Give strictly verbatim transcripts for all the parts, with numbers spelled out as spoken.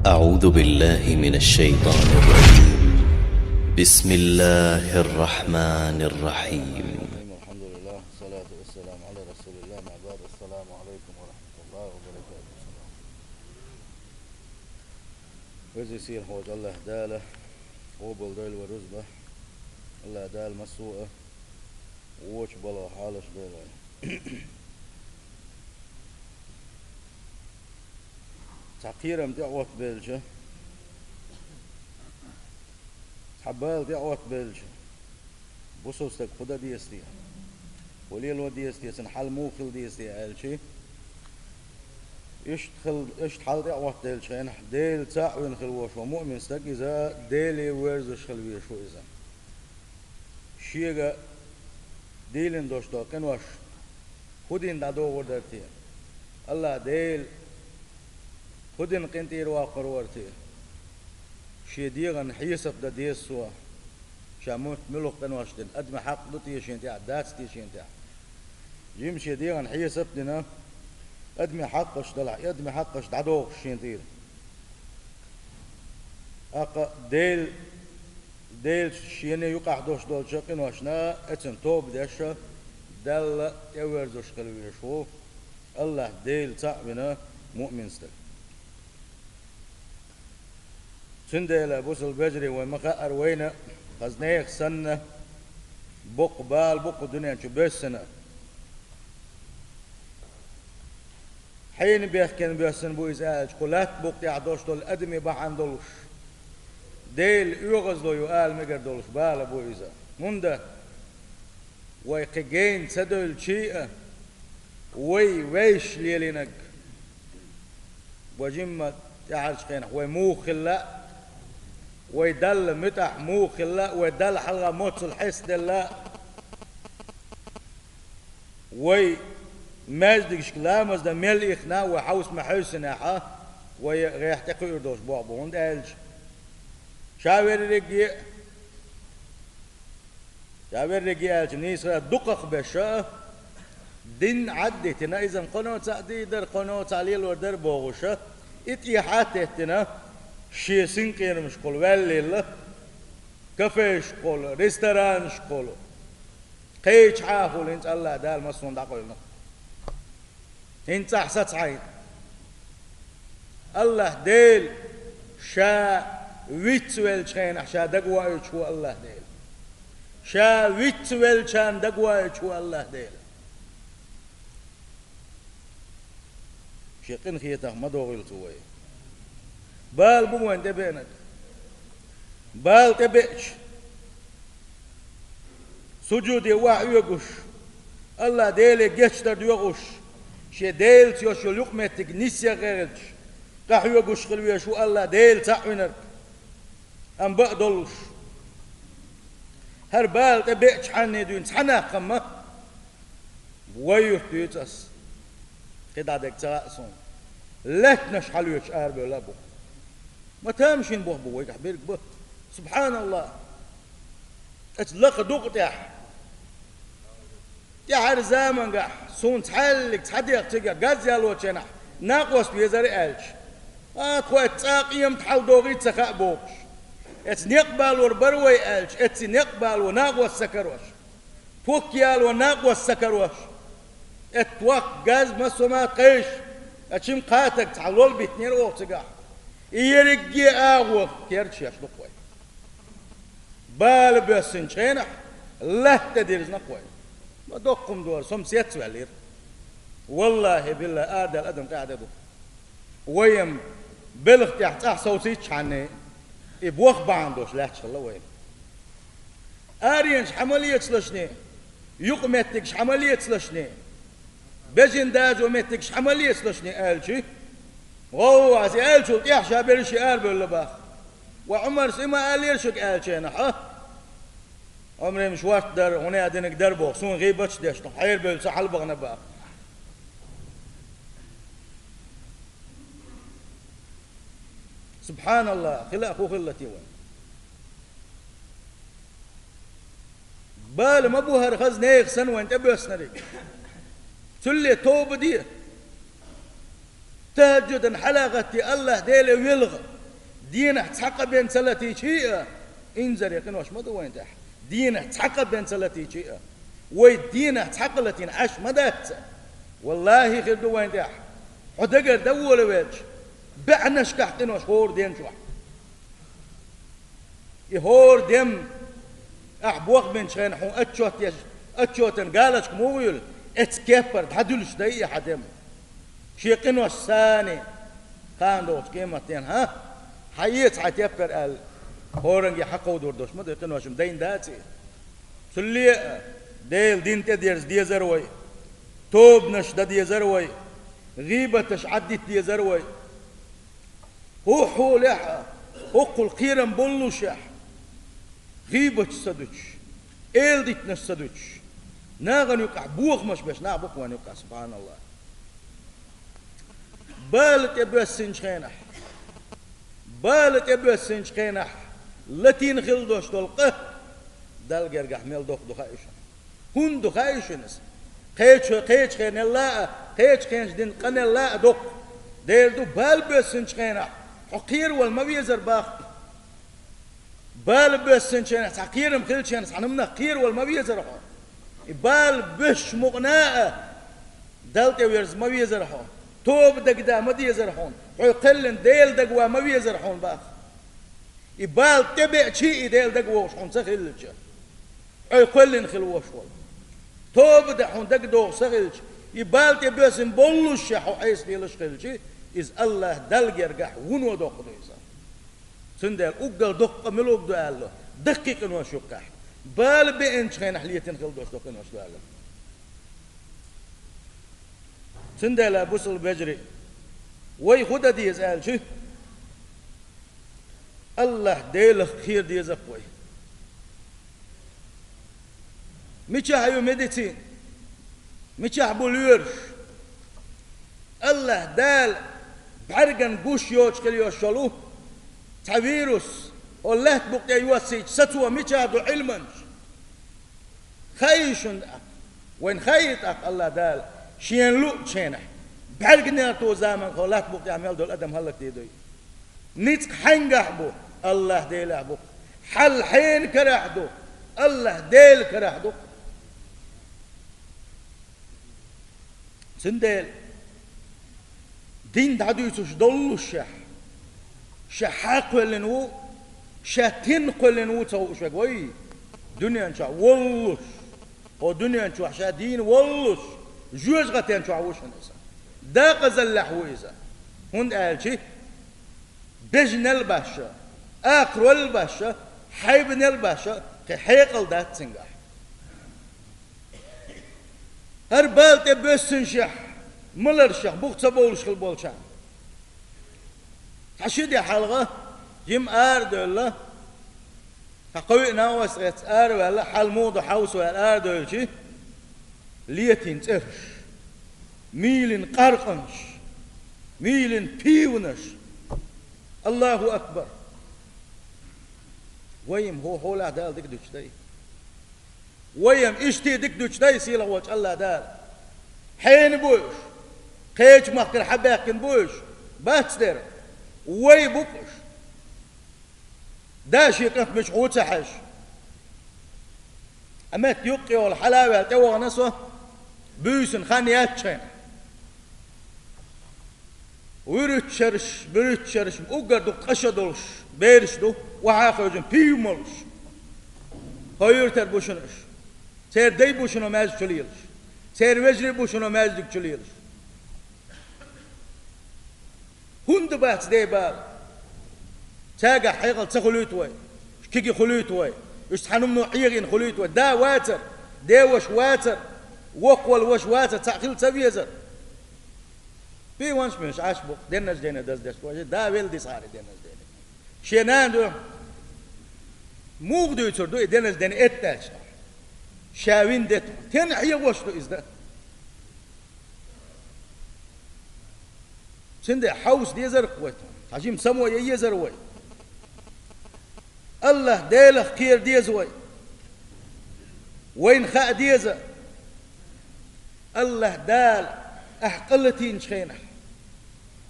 أعوذ بالله من الشيطان الرجيم. بسم الله الرحمن الرحيم. الحمد لله، والصلاة والسلام على رسول الله، أما بعد. السلام عليكم ورحمة الله وبركاته. Веза-Сийлахь волчу АллахӀ Дала къобал дойла вайн рузба. АллахӀ Дала массо а вочу балха хьалаш дойла вайн. Цхьа кхерам тӀеӀоттабелча, цхьа бала тӀеӀоттабелча, бусалба стаг хӀун дан деза те? ХӀун лело деза те? Цуьнан хьал муха хила деза те аьлча, иштта хила, иштта хьал тӀеӀоттаделлачу хенахь, Дела цхьаъ вина хила волуш ву муъмин стаг, иза Деле верзаш хила везаш ву иза. Шега дийлина долуш долу къинош хӀун дина дӀадогӀур дара те? АллахӀ Дела хӀун дина къинтӀера воккхур вара те? Шен дегӀан хьесап дан деза цо, ша муьлхха къинош дина, адамийн хьакъ ду те шена тӀехь, дац те шена тӀехь? Жимма шен дегӀан хьесап а дина, адамийн хьакъаш делахь, и адамийн хьакъаш дӀадохуш шена тӀера. ТӀаккха Дела, Делаца шена юкъахь долуш долчу къиношна, оцунна тоба деш, Далла тӀеверзаш хила везаш ву АллахӀ Дела цхьаъ вина муъмин стаг. Цундела, бусалба вежарий, вайн ма-хаъара, вайна хаза нехан санна боккха бала бу кху дуьнен чу боьссина. Хьенан бехкенна боьссина бу иза аьлча, кху латта букъа тӀехь долуш долу адамийн бахьана долуш, Делан оьгӀазло ю ала мегар долуш бала бу иза. ХӀунда? Вай кхин гена ца девлча а, вай вевзаш лелийнарг, вай жимма тӀаьхьарчу хенахь вай муха хилла а, вай Далла муьтӀахь муха хилла а, вай Далла хьалха моццул хьестаделла а, вай маьждигашка ламаз дан мел ихна а, вай хьовса ма-хьевсинехь а, вай гӀехь тӀекхуьур долуш болх бу. ХӀунда аьлча ша верриге а, ша верриге аьлча, нийсара дукхах беш а, дин Ӏад а дитина, иза кхуьнан цхьаъ дийр дара, кхуьнан цхьаъ лелор дара бохуш а, и тӀехьа а теттина, шен синкъерамашкахула ваьллийла, кафешкахула, ресторанашкахула, кхечахьахула, хӀинца АллахӀ Дала массо а дӀакъевлина. ХӀинца ахь сацахьайна. АллахӀ Дела ша вицвеллачу хенахь ша дагавоуьйтуш ву АллахӀ Дела. Ша вицвеллачарна дагавоуьйтуш ву АллахӀ Дела. Шен къинхетах ма догӀийла цо вай. Бала бу вайна тӀебеанарг. Бала тӀебеача, суджуде охьаоьгуш, АллахӀ Деле гечдар доьхуш, шен Делаца йолуш йолу юкъаметтиг нисъян гӀерташ, къахьоьгуш хила везаш ву АллахӀ Дела цхьаъ винарг, амма бакъ долуш. ХӀара бала тӀебеача хьанна дуьйна цхьа нах ма, вай юьртан дуьйцу ас. КхидӀа дерг ца хаьа суна. Лаьттанаш хьалоьцуш арабевлла а бу. Ма тамашийна болх бу вайгахь берг бу. СубхьаналлахӀ! Оцу лакха дукъа тӀехь, тӀаьхьара замангахь суна цхьаьллиг цхьа дегӀ цигахь газ ялочу хенахь накъост везара аьлча, а, тхо оцу цӀа къемат хьаладогӀий ца хаьа бохуш, оцу некъ балор бара вай аьлча, оцу некъ бало накъост ца карош, пук яло накъост ца карош, оцу тхох газ массо а ма кхайша, а чим кхатаг цхьа лол битинера оха цигахь. И ерриге а агӀо керчаш ду-кх вай. Бала боьссинчу хенахь латта тӀедирзина-кх вай. Ма доккха хӀума дора, со-м сецваьллера. ВаллахӀи, биллахӀи, арадаьлла адам къаьхьа де ду. Вай-м белхан тӀехь цӀахь совцийчхьана, и боху бахьана долуш лаьтташ хилла вай. Аренаш хьан ма лецалашний, юкъаметтигаш хьан ма лецалашний, бежана дажо меттигаш хьан ма лецалашний аьлча, гӀовгӀа аса аьллачул тӀаьхьа ша берриш а арабевлла баха. Ва Ӏумарс и ма аьллера шуьга аьллачу хенахь, хьо Ӏумран шорта дара, хӀуна а динарг дара боху, суна гӀийбаташ деш, хьерабевлла со хьалабахана баха. СубхьаналлахӀ, хила а хӀун хилла те вайн? Бала ма бу хӀара хаза нехан санна вайна тӀебоьссинарг. Цуьлле тоба де. ТахӀажжудан хьала а гӀатте, АллахӀ Деле велха. Денахь цхьа къа бен ца латийча а, инзаре къинош ма ду вайн тӀехь. Денахь цхьа къа бен ца латийча а, вай денахь цхьа къа латийна Ӏаш ма дац. Валлахи, хир ду вайн тӀехь. Хьо дагара дан волавелча, баьӀнашкахь къинош хӀора ден чохь. И хӀора дем ахь бохбинчу хенахь хьуна отчет еш, отчетан галочка муха юьлу, эцу кеппара дӀадуьлуш дай и хьан дем. Шен къинош санна, кхана догӀучу къематден, хьан? Хьан эца хьан тептар аьлла, хӀоранге хьан кховдор долуш ма ду, къинош-м дайна дац и. Цулле а Делан дин тӀедерза дезара вай, тобанаш дан дезара вай, гӀийбаташ Ӏаддита дезара вай. ХӀокху хьолехь а, хӀокхул кхерам боллушехь, гӀийбаташ ца дуьтуш, эладитанаш ца дуьтуш, нахана юкъахь бохамаш беш нах бу-кх вайн юкъахь, субхьаналлахӀ. Бала тӀе боьссинчу хенахь, бала тӀе боьссинчу хенахь латийна хила долуш долу къа Далла гергахь мел доккха ду хаьий шуна? ХӀунда ду хаьий шуна иза? Кхечу, кхечу хенал а, кхечу хенахь дина къанал а доккха. Дера ду, бала боьссинчу хенахь хьо кхеравала ма везара боху. Бала боьссинчу хенахь, цхьа кхерам хилча, цхьана хӀуманах кхеравала ма везара хьо. И бала боьссучу мукъана а Далла тӀе верза ма везара хьо. Тоба дагада ма дезара хьуна. Хьо кхоьллина Делан дагаван ма везара хьуна боху. И бала тӀебеача а, и Делан дагавогӀуш хьуна ца хилча, хьо кхоьллина хила волуш волу. Тоба дан хьуна дагадогӀуш ца хилча, и бала тӀе боьссина боллушехь хьо Ӏеса лелаш хилча, иза АллахӀ Далла гергахь вуно доккха ду иза. Цундела уггар доккха къа мила ду аьлла, даккхий къинош юккъехь, бала беанчу хенахь летийна хила долуш доккха къинош ду аьлла. Цундела, бусалба вежарий, вай хӀун дан деза аьлча, АллахӀ Делах кхера деза-кх вай. Мичахь ю медицина? Мичахь бу лоьраш? АллахӀ Дала бӀаьргана гуш йоцуш хила йолуш йолу цхьа вирус хӀокху лаьтта букъа тӀе йоссийча сацо мичахь ду Ӏилманчаш? Хаий шуна тӀаккха? Вайна хаий тӀаккха АллахӀ Дала Шена луъучу хенахь, бӀаьрганегӀарто заманахь хӀокху лаьтта букъа тӀехь мел долу адам хӀаллакдийр дуй? Ницкъ хьаьнгахь бу? АллахӀ Делехь бу-кх. Хьал хьенан карахь ду? АллахӀ Делан карахь ду-кх. Цундела дин дӀадуьйцуш доллушехь, ша хьан кхоьллина ву, ша стенна кхоьллина ву ца хууш верг вай, дуьнен чохь воллуш, хӀокху дуьнен чохь ша дийна воллуш, жоьжахатен чохь ву шуна иза. Декъазаллехь ву иза. ХӀунда аьлча бежанал башша, акхарол башша, хьайбанал башша кхин хьекъал дац цуьнгахь. ХӀара бала тӀе боьссинчехь, маларшех бух ца бовлуш хила болчарна. Цхьа ши де хьалха жима арадевлла, цхьа кхо-виъ нах а эцна араваьлла, хьал муха ду хьовса ваьлла арадевлча, летийна цӀераш, мийлина къаркъанаш, мийлина пивнаш. АллахӀу акбар! Вай-м хӀокху хьолехь Дала дика дуьтуш дай. Вай-м иштта дика дуьтуш дай сийлахь волчу АллахӀ Дала. Хьенан бу уьш? Кхечу махкара хьабаьхкина бу уьш? Бац дера. Вай бу-кх уьш. Да шен кӀант мичахь ву ца хьаьжча, Ӏа метта юккъе йолу хьала а ваьлла тӀевахана со, буьйсанна хан яьллачу хенахь. Вуьруччарш, буьруччарш, уггар дукха къа шо долуш бераш ду, охьа а хевшина, пив молуш. ХӀокху юьртара бу шуна уьш. Церан дай бу шуна маьждиг чу лелаш. Церан вежарий бу шуна маьждиг чу лелаш. ХӀунда бац де бала? Цаьргахь хьекъал ца хуьлуьйту вай, кегий хуьлуьйту вай, уьш цхьана хӀумано Ӏехийна хуьлуьйту вай. Да вацара, деваша вацара, воккхавала ваша вацара, цхьаъ хила ца везара. Пивнаш муьлш Ӏаш бу-кх, деннаш дене даздеш вай, да велла дисхьара деннаш дене. Шен нана ду, муха дуьйцур ду и деннаш дене эттача? Ша вина де тхо. Тен хьегӀош ду иза дан? Цундела хьовса дезар-кх вай тхуна. Цхьа жима само ян езар вай. АллахӀ Делах кхера деза вай. Вайна хаа деза, АллахӀ Дала ахь къа латийначу хенахь,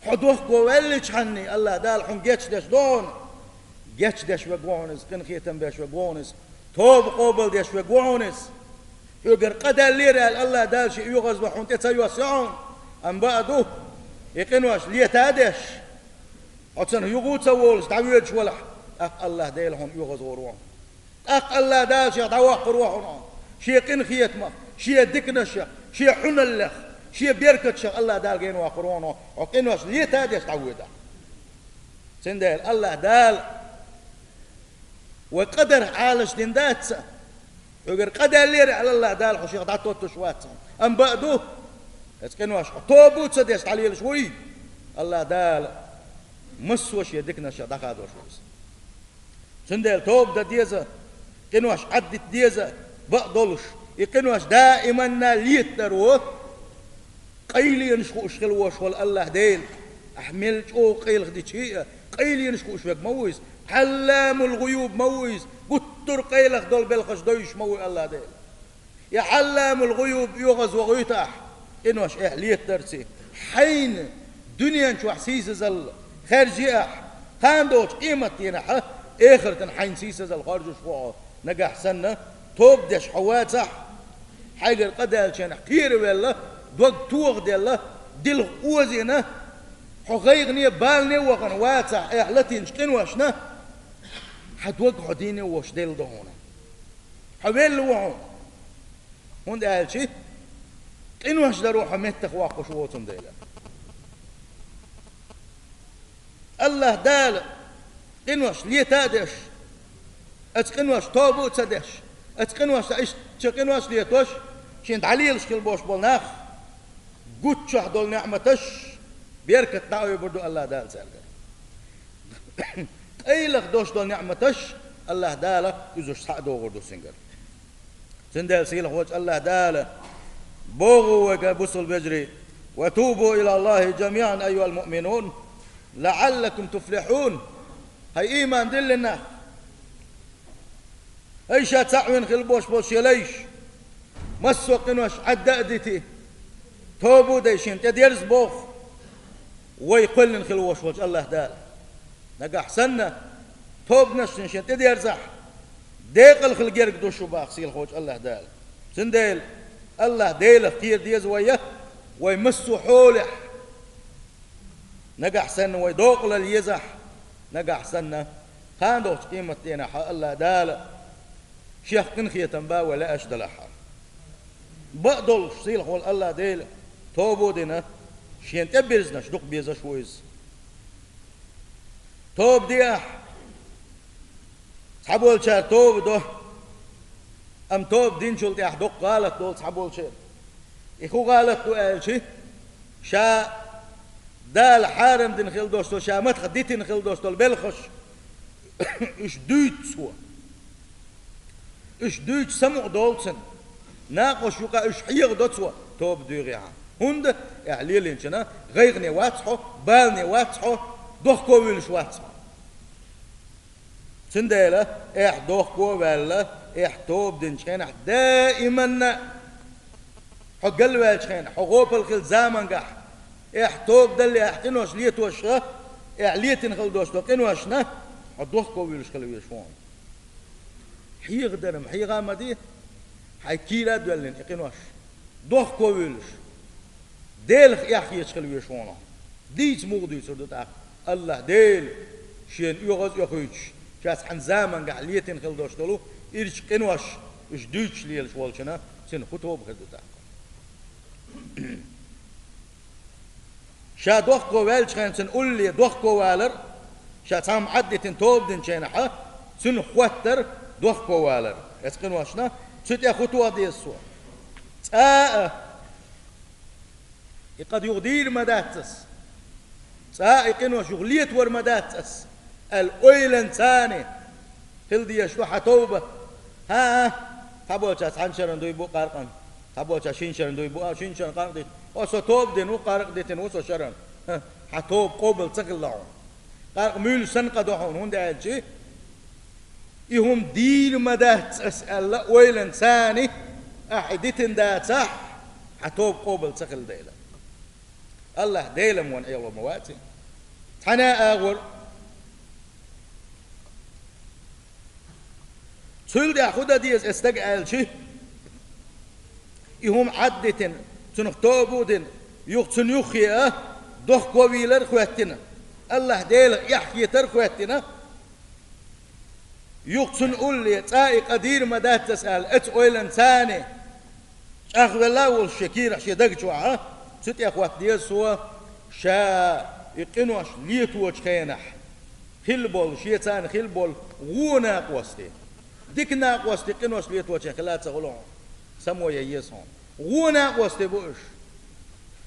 Хьо дохко ваьллачхьанний, АллахӀ Дала хьуна гечдеш ду хьуна. Гечдеш верг ву хьуна Иза, къинхетам беш верг ву хьуна Иза, тоба къобалдеш верг ву хьуна Иза. Хьоьгара къа даьллера аьлла, АллахӀ Дала шен оьгӀазвахар хьуна тӀе ца йоссайо хьуна. Амма бакъду, и къинош лета а деш, хьо цунах юха а ца волуш дӀавоьдуш валахь, тӀаккха АллахӀ Дала хьуна оьгӀазвахар ву хьуна. ТӀаккха АллахӀ Дала шех дӀаваккхар ву хьуна, шен къинхетамах, шен диканашах, шен хьуналлех, шен беркаташах АллахӀ Дала генаваккхар ву хьуна, хьо къинош лета а деш дӀавоьдахь. Цундела АллахӀ Дала вай къа дарах Ӏалашдина дац, хьоьгара къа даьллера аьлла, АллахӀ Дала хьо шех дӀатоттуш вац. Амма бакъду, оцу къинош хьо тоба а ца деш дӀалелаш вуй, АллахӀ Дала массо а шен диканашах дӀахадош ву иза. Цундела тоба дан деза, къинош Ӏаддита деза, бакъдолуш, и къинош даиманна летадар ву, къайленаш хууш хила волуш волу АллахӀ Дела. Ахь мел чӀогӀа къайлаха дича а, къайленаш хууш верг ма ву Иза, Ӏалламул-гӀуюб ма ву Иза, гуттар а къайлаха долу белхаш дойуш ма ву АллахӀ Дела. И Ӏалламул-гӀуюб оьгӀазвохуьйту ахь, къинош эхь летадарций, хьайна дуьнен чохь сийсазалла хаьржи ахь, кхана долчу къематдийнахь а эхартан хьайна сийсазалла хоржуш ву хьо. Нагахь санна, тоба деш хьо вацахь, хьайгара къа даьллачарна кхеравелла, дог тохаделла, дилха озийна, хьо гӀайгӀане а, балане а вахана вацахь, эхь латийначу къиношна, хьан дог хьо дийне а волуш делла ду хьуна. Хьо велла ву хьуна. ХӀунда аьлча къинош даро хьо меттах воккхуш воцун дела. АллахӀ Дала къинош лета а деш, оцу къинош тоба а ца деш, оцу къинош, иштта къинош летош, шен дӀалелаш хила бош болу нах, гуччохь долу неӀматаш, беркат дӀа а оьбур ду АллахӀ Дала цаьргара. Къайлаха долуш долу неӀматаш АллахӀ Дала уьзуш схьа а догӀур ду цуьнгара. Цундела сийлахь волчу АллахӀ Дала боху вайга, бусул вежарий: «Ва тубу ила Аллахи жамиан, айюхал муъминун, лааллакум туфлихун». Хьай ийман диллина нах! Хьай ша цхьаъ вина хила бош болу шен лайш! Массо а къинош Ӏадда а дити, тоба а дайшина тӀедерза боху вай кхоьллина хила вош волчу АллахӀ Дала. Нагахь санна, тобанашна шен тӀедерзахь, декъала хила герга ду шу баха сийлахь волчу АллахӀ Дала. Цундела АллахӀ Делах кхера деза вай, вай массо а хьолехь. Нагахь санна вай докъалал езахь, нагахь санна, кхана долчу къематдийнахь АллахӀ Дала шех къинхетам бан вай лаьаш далахь. Бакъдолуш сийлахь волу АллахӀ Дела тоба а дина, шен тӀебирзинарш дукха безаш ву иза. Тоба де ахь! Цхьаболчара тоба до, амма тоба динчул тӀаьхьа доккха гӀалат долу цхьаболчеран. И хӀун гӀалат ду аьлча, ша Дала хьарам дина хила долуш долу, ша матах дитина хила долуш долу белхаш, уьш дуьйцу цо. Уьш дуьйцу самукъа долу цунна. Накъош юкъа уьш хьехадо цо, тоба дуьйгӀехьа. ХӀунда? Ахь лелийначунна гӀайгӀане вац хьо, балане вац хьо, дохко вуьйлуш вац хьо. Цундела ахь дохко а ваьлла, ахь тоба динчу хенахь даиманна, хьо галваьллачу хенахь, хьо гӀопал хилла замангахь, ахь тоба далле, ахь къинош летош а, ахь летина хила долуш долу къиношна хьо дохко вуьйлуш хила везаш ву хьуна. Хьехадар-м хьеха а ма де, хьайн кийра а доьллина и къинош, дохко вуьйлуш, Делах эхь хеташ хила везаш ву хьуна. Дийца муха дуьйцур ду тӀаккха? АллахӀ Дела шена оьгӀаз а оьхуьйтуш, ша цхьана замангахь летина хила долуш долу ирчу къинош, уьш дуьйцуш лелаш волчунна, цуьнан хӀун тоба хир ду тӀаккха? Ша дохко ваьллачу хенахь цунна улле дохко валар, ша цхьамма Ӏаддитина тоба динчу хенахь, цуьнан хӀоттар дохко валар. Эцу къиношна цу тӀе хӀун тоха деза цо? ЦӀа а, и къа юха дийр ма дац ас, цӀа а и къинош юха летавар ма дац ас, аьлла ойланца царна хила дезаш ду хьан тоба. ХӀан-а, цхьаболча цхьана шеран дуй бу къаркъан, цхьаболча шина шеран дуй бу, а, шина шеран къаркъ дитина. О, со тоба дина ву, къаркъ дитина ву со шеран. ХӀан, хьан тоба къобал ца хилла хьуна. Къаркъ муьйлуш санна къа ду хьуна, хӀунда аьлча и хӀума дийр ма дац ас аьлла ойланца царна ахь и дитина дацахь, хьан тоба къобал ца хилла дела. АллахӀ Делан ван Ӏело ма ваци. Цхьана а агӀор. Цул тӀехь хӀун дан деза эс стаг аьлчи? И хӀума Ӏаддитина, цунах тоба а дина, юха цунна юххе а дохко вийлар а хоьттина, АллахӀ Делах эхь хетар а хоьттина, юха цунна улле цӀа и къа дийр ма дац ас аьлла, эца ойланца чӀагӀвелла а волуш шен кийрахь шен даг чохь а, цу тӀе хӀотта деза цо, ша и къинош леточу хенахь хилла болу, шеца хилла болу вон накъостий. Дика накъостий къинош леточехь хила а ца хуьлу хьуна, само ян еза хьуна. Вон накъостий бу уьш.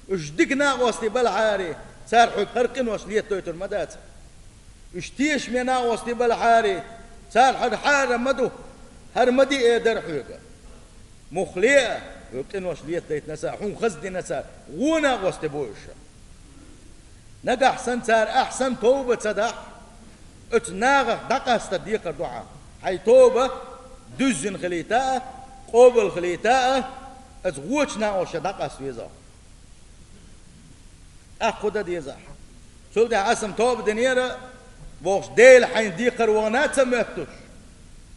Уьш дика накъостий балахьара, цара хьоьга хӀара къинош летадойтур ма дац. Уьш тешаме накъостий балахьара, цара хӀара хьарам ма ду, хӀара ма де эр дара хьоьга. Муххале а, хьоьга къинош летадайтина цара, хьуна хаза дина цара, вон накъостий бу уьш. Нагахь санна цара ахь санна тоба ца дахь, оцу нахах дӀакъастар декхар ду хьан. Хьайн тоба дуьззина хилийта а, къобал хилийта а, оцу вочу накъостех дӀакъаста веза хьо. ТӀаккха хӀун дан деза ахь? Цул тӀаьхьа аса-м тоба динера, бохуш, Дела хьайна декхар вахана а ца моьттуш,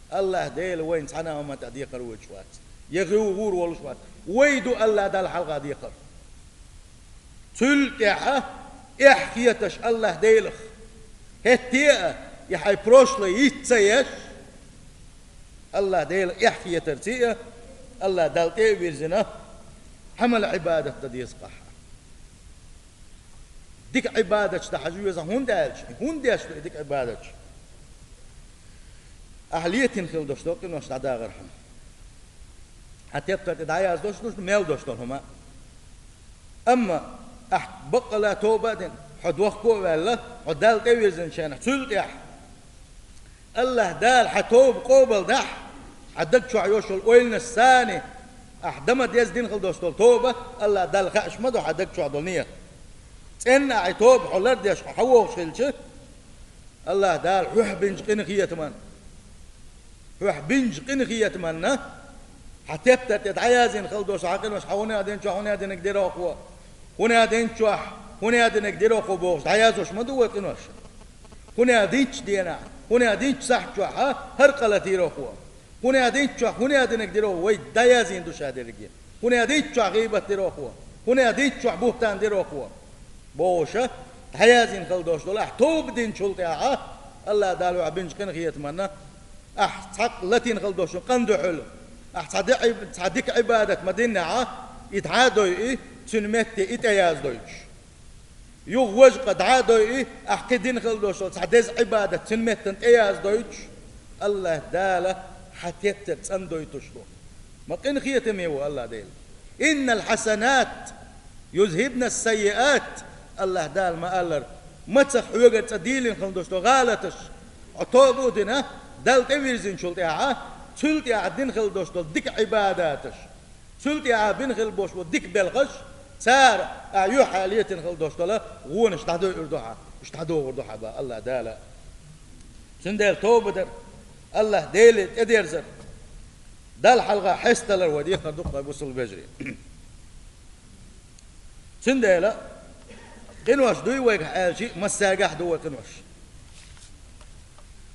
АллахӀ Дела вайна цхьана а хӀуманна тӀехь декхар войтуш вац, я гӀур волуш вац. Вай ду АллахӀ Далла хьалха декхар. Цул тӀаьхьа эхь хеташ АллахӀ Делах, хӀетте а и хьайн прошлое йиц ца еш, АллахӀ Делах эхь хетарций а, АллахӀ Далла тӀе а вирзина, Ӏамал-Ӏибадат дан деза-кх ахь. Дика Ӏибадаташ дан хьажа веза хьо, хӀунда аьлча, хӀунда деш ду и дика Ӏибадаташ? Ахь летийна хила долуш долу къинош дӀадахархьама, хьан тептар тӀе дӀаяздеш долуш ду мел долуш долу хӀума. Амма ахь баккъала тоба а дина, хьо дохко а ваьлла, хьо Далла тӀе а вирзинчу хенахь, цул тӀаьхьа АллахӀ Дала хьан тоба къобал дахь, хьан даг чохь йолуш йолу ойланаш санна, ахь дан ма деза дина хила долуш долу тоба, АллахӀ Далла хууш ма ду хьан даг чохь долу нийят. ЦӀенна ахь и тоба хьо лардеш хьо хьан вогӀуш хилча, АллахӀ Дала хьоьх бинчу къинхетаман, хьоьх бинчу къинхетаманна, хьан тептар тӀе дӀаяздина хила долуш хьан къинош, хьан хӀун а динчохь хӀун а динарг дира хьо, хӀун а динчохь хӀун а динарг дира хьо бохуш, дӀаяздеш ма ду вай къинош. ХӀун а динчу денахь, хӀун а динчу сахьт чохь а хӀара къа латийра хьо. ХӀун а динчохь хӀун а динарг дира хьо, вай дӀаяздина ду ша дерриге. ХӀун а динчохь гӀийбат дира хьо, хӀун а динчохь бухӀтан дира хьо бохуша, дӀаяздина хила долуш долу ахь тоба динчул тӀаьхьа, АллахӀ Дала хьоьх бинчу къинхетаманна, ахь цхьаккха латийна хила долуш къа ду хьуна, ахь цхьа ди-, цхьа дика Ӏибадат ма диннехь, и дӀа а дойъу, цуьнан метте и тӀеяздойтуш. Юха важа къа дӀа а дойъу, ахь кхин дина хила долуш долу цхьа деза Ӏибадат цуьнан меттана тӀеяздойтуш, АллахӀ Дала хьан тептар цӀандойтуш ду. Ма къинхетаме ву АллахӀ Дела. «Иннал хьасанат юзхибнас саййиат», АллахӀ Дала ма-аллара, мацах хьоьгара цкъа дийлина хила долуш долу гӀалаташ хьо тоба а дина, Далла тӀе вирзинчул тӀаьхьа, цул тӀаьхьа дина хила долуш долу дика Ӏибадаташ, цул тӀаьхьа бина хила болуш болу дика белхаш, цара ахь юьхьа летийна хила долуш долу гӀонаш дӀадойур ду хьан, уьш дӀадохур ду хьан боху АллахӀ Дала. Цундела тоба дар, АллахӀ Деле тӀедерзар, Далла хьалха хьесталар вай декхар ду-кх, вай бусалба вежарий. Цундела къинош дуй вайгахь аьлчи, массаьргахь ду вай къинош.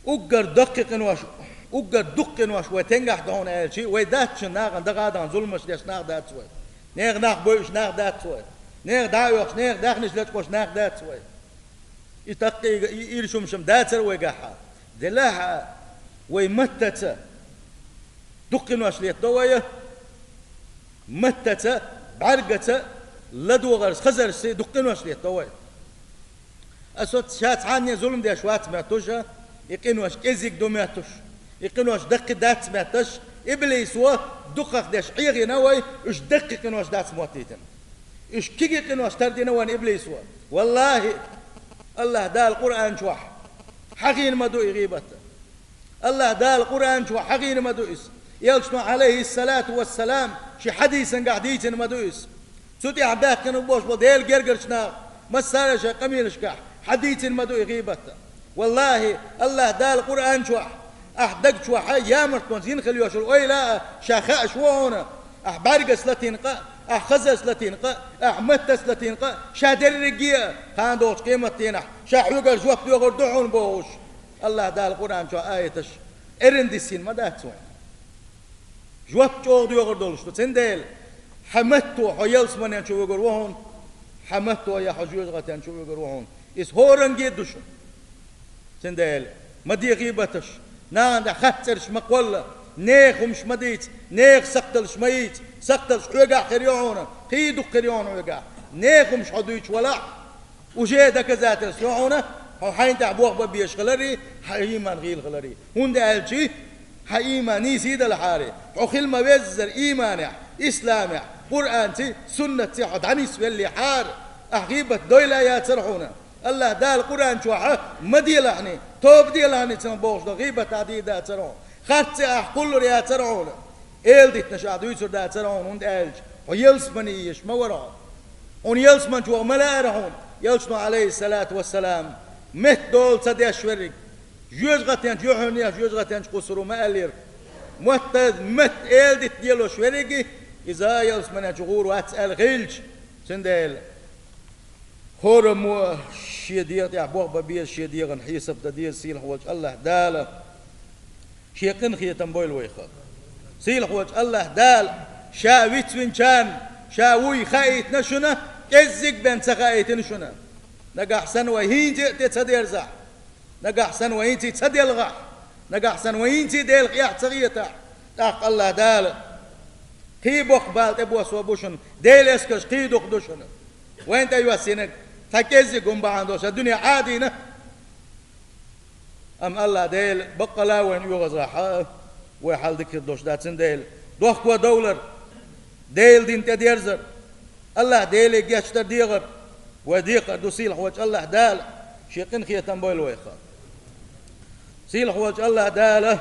Уггар даккхий къинош, уггар дукха къинош вай тенгахь ду хьуна аьлчи, вай дац шуна нахана даха а дахана зуламаш деш нах дац вай. Нехан нах бойуш нах дац вай. Нехан дӀа а оьхуш, нехан даьхнаш лечкъош нах дац вай. И таккхийга, и ирча хӀумнаш-м дацара вайгахь. Делахь а, вай маттаца дукха къинош летадо вай, маттаца, бӀаьргаца, ладогӀарца, хазарца дукха къинош летадо вай. Аса ша цхьанне зулам деш вац моьттуш, и къинош кӀезиг ду моьттуш, и къинош даккхий дац моьттуш, иблисо дукхах деш Ӏехийна вай, уьш даккхий къинош дац моттийтина. Уьш кегий къинош тардина вайна иблисо. ВаллахӀи, АллахӀ Дала Къуръан чохь хьахийна ма ду и гӀийбат. АллахӀ Дала Къуръан чохь хьахийна ма ду иза. Элчано, Ӏалайхиссалату вассалам, шен хьадисангахь дийцина ма ду иза. Цу тӀехь баьхкина болуш болу Делан гергарчу наха массара а шайн къамелашкахь хьадийцина ма ду и гӀийбат. ВаллахӀи, АллахӀ Дала Къуръан чохь, ахь даг чохь ямартонца йина хила йолуш йолу ойла а ша хаьаш ву хьуна, ахь бӀаьргаца латийна къа а, Ахь хазас латийна къа, ахь маттас латийна къа, ша дерриге а, кхана долчу къематдийнахь, ша хьоьгара жоп доьхур ду хьуна бохуш. АллахӀ Дала Къуръан чохь аяташ эрна дисина ма дац вайн. Жоп чӀогӀа доьхур долуш ду. Цундела хьан матто хьо ялсаманен чу вуьгур ву хьуна, хьан матто я хьо жоьжахатен чу вуьгур ву хьуна. Иза хӀоранге а ду шуна. Цундела ма де гӀийбаташ, нахана тӀехь хатта цӀераш ма кхолла, нехан хӀумаш ма дийца, нехан сакхталш ма йийца, сакхталш хьоьгахь хир ю хьуна, кхин дукха хир ю хьуна хьоьгахь. Нехан хӀумаш хьо дуьйцуш валахь, уже доказательство ю хьуна, хьо хьайна тӀехь болх бан безаш хиларе, хьан ийман гӀийла хиларе. ХӀунда аьлча хьан ийман нийса далахьара, хьо хила ма-веззара ийманехь, исламехь, Къуръанций, суннатций хьо дӀанисвеллехьара, ахь гӀийбат дойла яцара хьуна. АллахӀ Дала Къуръан чохь а: «Ма делахьний, тоба делахьний», цунах бохуш долу гӀийбатах дийр дацара хьуна. Харцций ахь кхуллур яцара хьуна. Эладитанаш ахь дуьйцур дацара хьуна, хӀунда аьлча хьо ялсамане езаш ма вара хьо. Хьуна ялсамани чу ваха ма лаьара хьуна. Элчано, Ӏалайхиссалату вассалам, меттадолу ца деш верриг, жоьжахатен чу юьхьанехьа, жоьжахатен чу кхуссур ву ма аьллера. Мотта, метта эладита лелош верриге, иза ялсамане чу гӀур вац аьлла хилча, цундела хӀораммо а шен дегӀан тӀехь болх бан беза, шен дегӀан хьесап дан деза сийлахь волчу АллахӀ Дала. Шен къинхетам бойла вайх. Сийлахь волчу АллахӀ Дала Ша вицвинчарна Ша вуй хаийтина шуна, кӀеззиг бен ца хаийтина шуна. Нагахь санна вай хӀинца а тӀе ца дерзахь, нагахь санна вай хӀинца а ца делгӀахь, нагахь санна вай хӀинца а Делах эхь ца хетахь, тӀаккха АллахӀ Дала кхин боккха бала тӀебоссо бу шуна, Делан эскарш кхин дукха ду шуна. Вайна тӀейоьссинарг цхьа кӀеззиг хӀума бахьана долуш сан дуьне Ӏадийна. Амма АллахӀ Дела баккъала вайна оьгӀазгӀахь а, вай хьал дика хир долуш дац, цундела дохко довлар, Делан дин тӀедерзар, АллахӀ Деле гечдар дегӀар вай декхар ду. Сийлахь волчу АллахӀ Дала Шен къинхетам бойла вайх. Сийлахь волчу АллахӀ Дала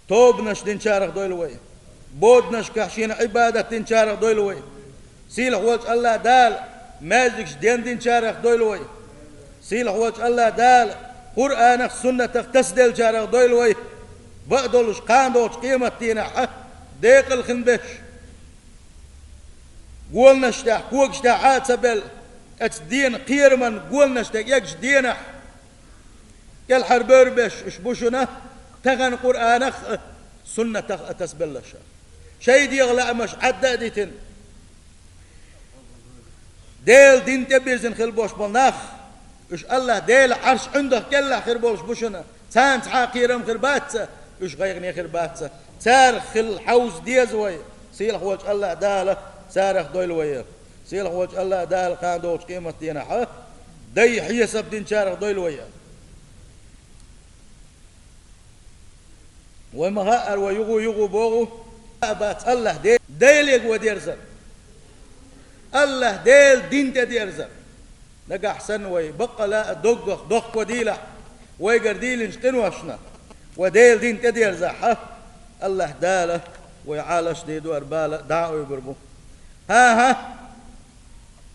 тобанаш динчарах дойла вай. Боданашкахь Шена Ӏибадат динчарах дойла вай. Сийлахь волчу АллахӀ Дала маьждигаш дендинчарах дойла вай. Сийлахь волчу АллахӀ Дала Къуръанах, суннатах тасаделлачарах дойла вай. Бакъдолуш кхана долчу къематдийнахь а декъала хин беш, гонаш тӀехь, когаш тӀехь Ӏа а ца белла, оцу дена кхераман гонаш тӀе эгчу денахь, кӀелхьара бевр беш уьш бу шуна, тахана Къуръанах а, суннатах а тасабелларш. Шайн дегӀан лаамаш Ӏадда а дитина, Делан дин тӀебирзина хила болуш болу нах, уьш АллахӀ Делан Ӏарш ӀиндагӀа кӀелахь хир болуш бу шуна. Царна цхьа а кхерам хир бац, уьш гӀайгӀане хир бац. Царах хила хьовза деза вай. Сийлахь волчу АллахӀ Дала царах дойла вай. Сийлахь волчу АллахӀ Дала кхана долчу къематдийнахь а дай хьесап динчарах дойла вай. Вай ма хаъара, вай юху-юху боху, а бац АллахӀ Де-, Делега вай дерзар. АллахӀ Делан дин тӀе дерзар. Нагахь санна вай баккъала а доггах дохко дийлахь, вайгара дийлинчу къиношна вай Делан дин тӀедерзахь, АллахӀ Дала вай Ӏалаш дийр ду, хӀара бала а дӀа а оьгур бу. ХӀан-хӀа,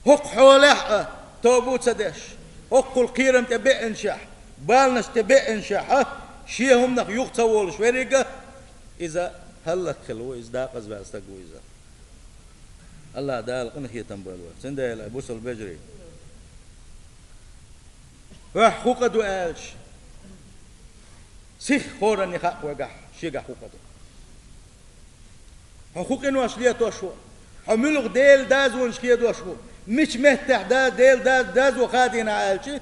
хӀокху хьолехь а тоба а ца деш, хӀокхул кхерам тӀе беанчехь, баланаш тӀе беанчехь, шен хӀуманах юха ца волуш верриг а, иза хӀаллакьхилла ву, иза декъаза ваьлла стаг ву иза. АллахӀ Дала къинхетам бойла вай. Цундела, бусалба вежарий, хӀокху къа ду аьлча, сиха хӀоранна хаьа вайгахь, шегахь хӀокху къа ду. Хьо хӀун къинош летош ву? Хьо муьлха Делан дозанаш хедош ву? Мича меттехь да-, Делан да-, дозо хадийна аьлча,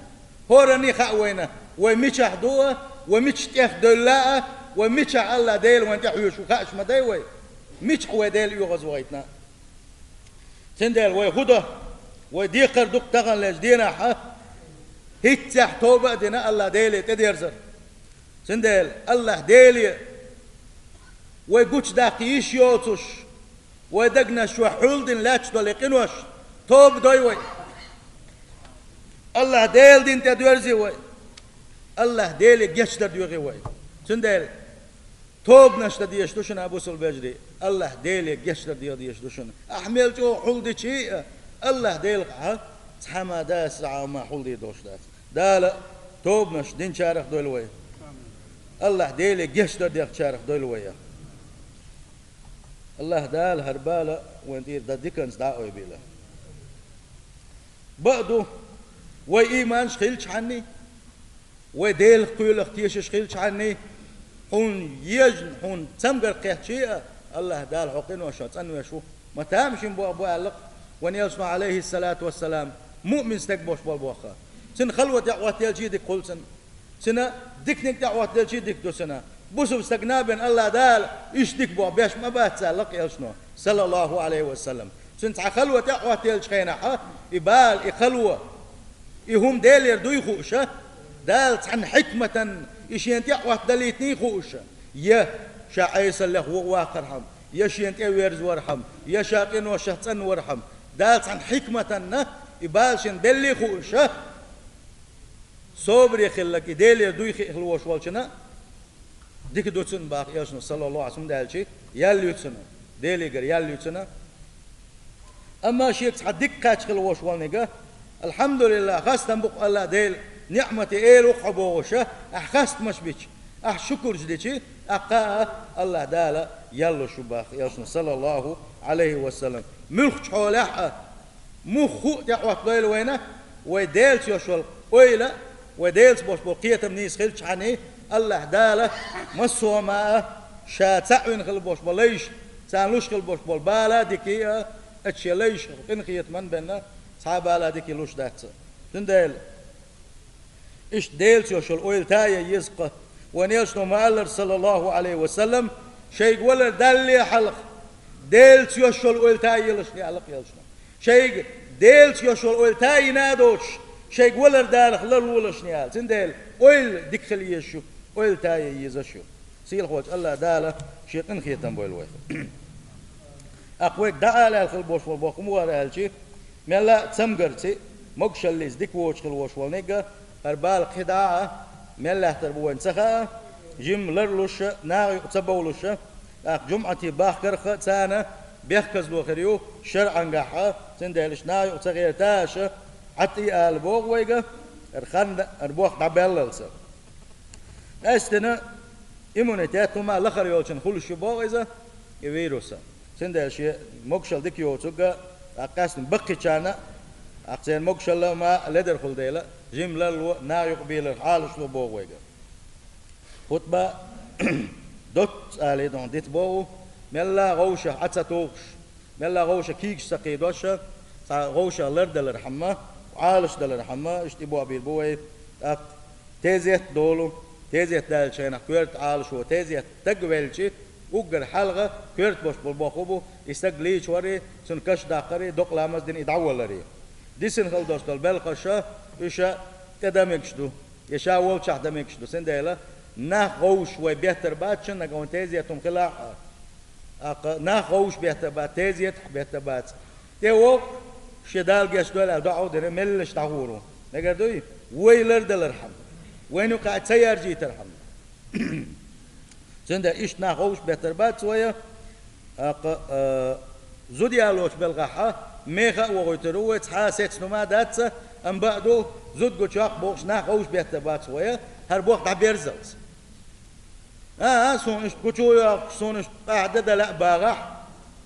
хӀоранна хаьа вайна, вай мичахь ду а, вай мича тӀех девлла а, вай мичахь АллахӀ Дела вайна тӀе хьоьжуш ву, хууш ма дай вай, мичахь вай Дела оьгӀазвахийтина. Цундела вай хӀун до? Вай декхар ду-кх таханлерчу денахь а, хӀинццехь тоба а дина, АллахӀ Деле тӀедерзар. Цундела АллахӀ Деле вай гучудаккха йиш йоцуш, вай дегнаш чу хьулдина лаьтташ долу и къинош, тоба дой вай. АллахӀ Делан дин тӀе доьрзи вай. АллахӀ Деле гечдар доьхи вай. Цундела тобанаш дан дезаш ду шуна, бусалба вежарий, АллахӀ Деле гечдар деха дезаш ду шуна. Ахь мел чӀогӀа хьулдичи а, АллахӀ Делах ахьа цхьа ма дас, цхьа ма хьулдийр долуш дац. Дала тобанаш динчарах дойла вай. АллахӀ Деле гечдар дехначарах дойла вай. АллахӀ Дала хӀара бала вайн тӀера дан диканца дӀа а ойбийла. Бакъ ду, вай ийманаш хилчхьанний, вай Делах кхоьлах тешаш хилчхьанний, хьуна ежна, хьуна цамгар кхетчий а, АллахӀ Дала хьо къиношах цӀанвеш ву. Ма тамашийна боху бу аьлла-кх вайн элчано, Ӏалайхиссалату вассалам, муъмин стаг болуш болу боху. Цуьнан хало тӀехь хӀоттаелчий дика хуьлу цунна. Цуьнан диканиг тӀехь хӀоттаелчий дика ду цуьнан. Бусалба стаг набен АллахӀ Дала иштта дика боху беш ма бац аьлла-кх элчано, саллаллаху Ӏалайхи ва саллам. Цуьнан цхьа хало тӀехь хӀоттаелчу хенахь, и бала, и хало, и хӀума Делера дуй хууш, Дала цхьана хьикматан и шена тӀехь хӀоттадалийтиний хууш, я ша Ӏесаллех ву ваккхархьама, я шена тӀе а верзавархьама, я ша къиношах цӀанвархьама, Дала цхьана хьикматанна и бала шена беллий хууш, собаре хилларг и Делера дуй хиъ хила волуш волчунна дика ду цунна боху элчано, саллаллаху Ӏалайхи ва саллам, хӀунда аьлча ял ю цунна, Делигара ял ю цунна. Амма шега цхьа дика кхаьчна хила волуш волниг, алхьамдулиллахӀ, хастам бу-кх АллахӀ Делан ниӀмате, эла ву-кх хьо бохуш, ахь хастамаш бича, ахь шукурш дича, ахь кхаа АллахӀ Дала ял луш ву боху элчано, саллаллаху Ӏалайхи ва саллам. Муьлххачу хьолехь а, муха хӀуъа тӀехьоттадойла вайна, вай Делаца йолуш йолу ойла, вай Делаца болуш болу кхетам нийса хилчхьанний, АллахӀ Дала массо а ма а ша цхьаъ вина хила болуш болу лайш, царна луш хила болуш болу бала а, дикий а, оцу шен лайшах къинхетаман бенна цхьа а бала а, дикий луш дац. Цундела иштта Делаца йолуш йолу ойла тае еза-кх. Вайн элчано ма-аллара, саллаллаху Ӏалайхи ва саллам, шайга валар далале хьалха, Делаца йолуш йолу ойла тае елаш аьлла-кх элчано. Шайга Делаца йолуш йолу ойла тайина а доцуш, шайга валар далахь ларлолаш аьлла. Цундела ойла дика хила езаш ю, ойла тае езаш ю. Сийлахьволчу АллахӀ Дала шен къинхетам бойла вайх. Аккха вайга дӀаала аьлла хила болуш волу боху хӀума вара аьлча, мелла а цамгарций, могушаллица дика воцуш хила волуш волниг, хӀара бала кхидӀа а, мел лаьттар бу вайна ца хаьа, жимма ларлуш а, наха юкъа ца бовлуш а, тӀаккха жумӀатий бахкарх а царна бехказло хир ю шарӀангахь а, цундела иштта наха юкъа ца гӀерташ а, Ӏад и ала боху вайга, хӀара хан, хӀара боху дӀабаьллалца. Къаьстина иммунитет хӀума лахара йолчунна хуьлуш ю боху иза, и вирус. Цундела шен могушалла дика йоцург а, тӀаккха къаьстина баккхийчарна а, тӀаккха церан могушалла а ма ледара хуьлу дела, жимма ларло, наха юкъа белар Ӏалашло боху вайга. Хутба доцца алий дохьна дита боху, мелла а гӀовшах Ӏа ца тухуш, мелла а гӀовша кийча ца кхийдош, цхьа гӀовшах лардалархьама, Ӏалашдалархьама, иштта и бохабийр бу вай, тӀаккха тезет а долу, тезет даьллачу хенахь коьрта Ӏалашо, тезет стаг велча, уггар хьалха коьрта болуш болу боху бу, и стаг лийча вари, цунна каш даккхари, докъа ламаз дина и дӀавалари. Дисина хила долуш долу белхаш, уьш тӀе дан мегаш ду, я ша волчохь дан мегаш ду, цундела нах гӀовшаш вай беттар бац, шуна нагахь вайн тезет хӀума хилахь а. ТӀаккха нах гӀовшаш беттар бац, тезетахь беттар бац. ТӀе воккху, шен Дала гечдойла аьлла доӀа а дина, меллаша дӀагӀур ву. Мегар дуй? Вай лардалархьама, вайна юкъахь ца яржийтархьама. Цундела иштта нах гӀовшаш беттар бац вай, тӀаккха, а, зуда ялочу белхахь а, меха а вохуьйтур ву вай, цхьа а сецна хӀума дац, амма бакъ ду, зуда гучу йоккху бохуш нах гӀовшаш беттар бац вай, хӀара боху дӀаберзалц. А, а, суна иштта гучу а йоккхуш, суна иштта къаьхьа дан а дан лаьа багахь,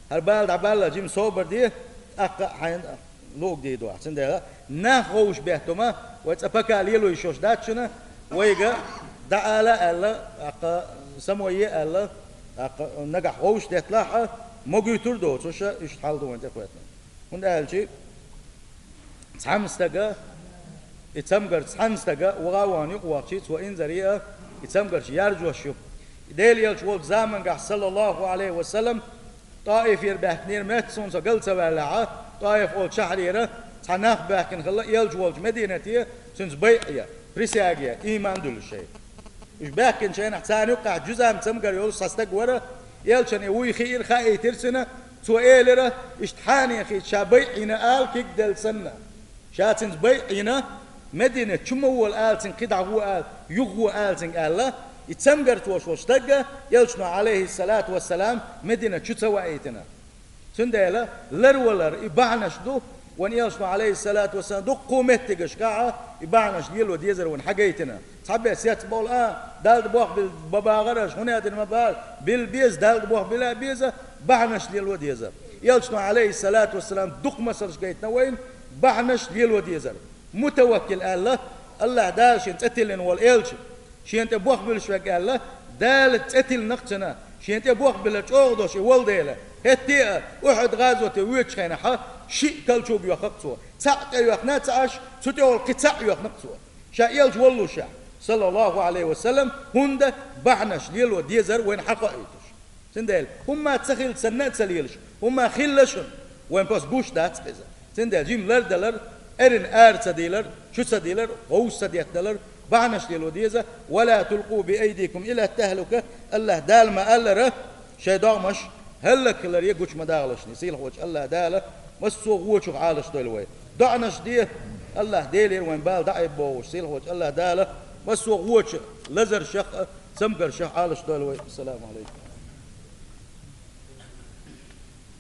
хӀара бала дӀабаллалц жима собар де, тӀаккха а хьайна луъург дийр ду ахь. Цундела нах гӀовшаш бетта хӀума вай цкъа пока лело йиш йолуш дац шуна, вайга дӀаала аьлла, тӀаккха самое аьлла, тӀаккха нагахь гӀовшаш детталахь а, могуьйтур доцуш, иштта хьал ду вайн тӀекхетам. ХӀунда аьлча цхьана стага, и цамгарца цхьана стага ваха а вахана юкъавахчий, цо инзаре а, и цамгарш яржош ю. И Делан элча волчу замангахь, саллаллаху Ӏалайхи ва саллам, ТӀаифера баьхкинера, метта суна со гал ца ваьллехь, ТӀаиф олу шахьарера цхьа нах баьхкина хилла, элча волчу Мединате, цуьнца байъ ян, присяга ян, ийман а дуьллуш шайн. Уьш баьхкинчу хенахь царна юккъехь жузам цамгар йолуш цхьа стаг вара, элчанна и вуй хиира, хаийтира цуьнан, цо элира, иштта хьанехийца ша байъ йина ала кегделла санна. Ша цуьнца байъ йина, Мединат чу ма вола ала цуьнга, кхидӀа гӀо ала, юха гӀо ала цуьнга аьлла, и цамгарца волуш волу стаг а элчано, Ӏалайхиссалату вассалам, Мединат чу ца ваийтина. Цундела ларвалар и бахьанаш ду, вайн элчано, Ӏалайхиссалату вассалам, дуккха а меттигашкахь и бахьанаш лело дезар вайн хьагайтина. Цхьаберш сецбовла, а, Далла тӀе бохбилла ма багӀара аша, хӀун аьлла дина ма бахара, билла беза, Далла тӀе бохбилла а беза, Бахьанаш лело дезар. Элчано, Ӏалайхи ссалату вассалам, дукха масалш гайтина вайна бахьанаш лело дезар. Мутаваккил аьлла, АллахӀ Дала шен цӀе тиллина волу элча, шен тӀе бохбуьллуш верг аьлла, Дала цӀе тиллинарг цуьнан, шен тӀе бохбиллар чӀогӀа долуш и волу дела, хӀетте а Ухьуд гӀазоте воьдучу хенахь шиъ калчуг йоьхнарг цо, цхьаъ тӀе йоьхна ца Ӏаш, цу тӀехула кхин цхьаъ йоьхнарг цо. Ша элча воллушехь, саллаллаху Ӏалайхи ва саллам, хӀунда бахьанаш лело дезар вайна хьакхоуьйтуш. Цундела хӀумма ца хилла санна а ца лелаш, хӀумма хилла шуна, вайн пас гуш дац иза. Цундела жима лардалар, эрна ара ца дийлар, чу ца дийлар, гӀовс ца детталар, бахьанаш лело деза, «Ва ла тулкъу би айдикум ила тахлука», АллахӀ Дала ма-аллара, шайн догӀмаш хӀаллакьхиларе гучу ма дахалаш, сийлахьволчу АллахӀ Дала массо а вочух Ӏалашдойла вай. ДоӀанаш де, АллахӀ Делера вайн бала дӀаайбохуш, сийлахьволчу АллахӀ Дала массо а вочу лазаршах а, цамгаршах Ӏалашдойла вай. Ассаламу Ӏалайкум.